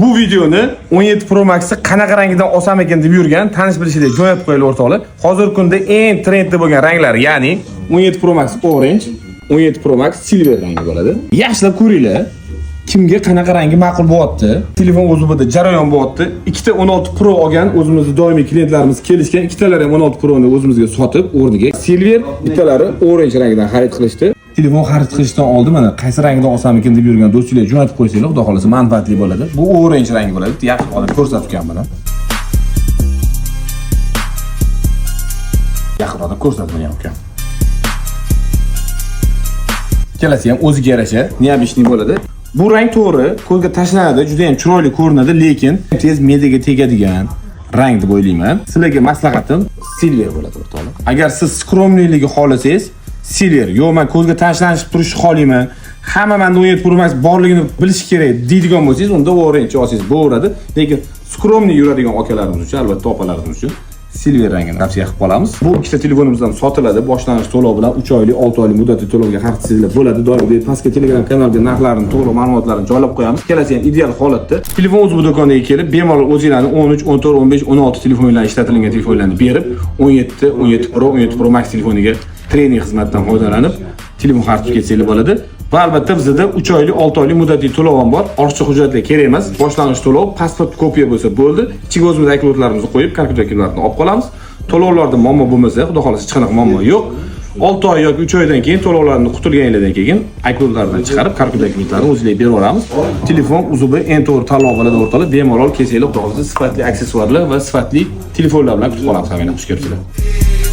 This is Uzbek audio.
Bu videoni 17 Pro Max'i qanaqa rangidan olsam ekan deb yurgan tanish bilishinglar jo'natib qo'yinglar, o'rtoqlar. Hozirgi kunda eng trendda bo'lgan ranglar, ya'ni 17 Pro Max Orange, 17 Pro Max Silver rangi bo'ladi. Yaxshilab ko'ringlar. Kimga qanaqa rangi ma'qul bo'lyapti? Telefon o'zida jarayon bo'lyapti. Ikkita 16 Pro olgan o'zimizni doimiy klientlarimiz kelishgan. Ikkitalari ham 16 Pro'ni o'zimizga sotib, o'rniga Silver, bittalari Orange rangidan xarid qilishdi. Telefon xarid qilishdan oldin mana qaysi rangidan olsam ekan deb yurgan do'stlar jo'natib qo'ysanglar, xudo xolasa manfaatli bo'ladi. Bu orange rangi bo'ladi. Yaxshi olib ko'rsatib mana. Yaqinroqdan ko'rsatib ukam. Ikkalasi ham o'ziga yarasha необычный bo'ladi. Bu rang to'g'ri, ko'zga tashlanadi, juda ham chiroyli ko'rinadi, lekin tez medaga tegadigan rang deb o'ylayman. Sizlarga maslahatim silver bo'ladi, o'rtoqlar. Agar siz скромный ligi xohlasangiz, silver, yo'q men ko'zga tashlanishib turishni xohlayman, hamma menda 17 Pro Max borligini bilish kerak deydigan bo'lsangiz, unda orange olsangiz bo'laveradi. Lekin скромный yuradigan akalarimiz uchun, albatta opalarimiz uchun silver rangini tavsiya qilib qolamiz. Bu ikkita telefonimiz ham sotiladi. Boshlang'ich to'lov bilan 3 oylik, 6 oylik muddatli to'lovga xarid qilsanglar bo'ladi. Doimgidek pastga Telegram kanalga narxlarini, to'g'ri ma'lumotlarini joylab qo'yamiz. Ikkalasi ham ideal holatda. Telefon o'zi bu do'koniga kelib, bemalol o'zinglarni 13, 14, 15, 16 telefonlarni, ishlatilgan telefonlarni berib, 17, 17 Pro, 17 Pro Max telefoniga trening xizmatidan foydalanib, telefon xarid qilib ketsanglar bo'ladi. Va albatta bizda 3 oylik, 6 oylik muddatli to'lov ham bor. Ortiqcha hujjatlar kerak emas. Boshlang'ich to'lov, pasport kopiya bo'lsa bo'ldi. Ichiga o'zimiz iCloudlarimizni qo'yib, kalkulyatorlarni olib qolamiz. To'lovlarda muammo bo'lmasa, xudo xolasa hech qanaqa muammo yo'q. 6 oy yoki 3 oydan keyin to'lovlarni qutulganinglardan keyin iCloudlardan chiqarib, kalkulyatorlarni o'zingizga berib yuboramiz. Telefon uzubi eng to'g'ri tanlov bo'ladi, o'rtoqlar. Bemalol kelsanglar, xudo xolasa sifatli aksessuarlar va sifatli telefonlar bilan kutib qolamiz hammanglarni. Xush kelibsizlar.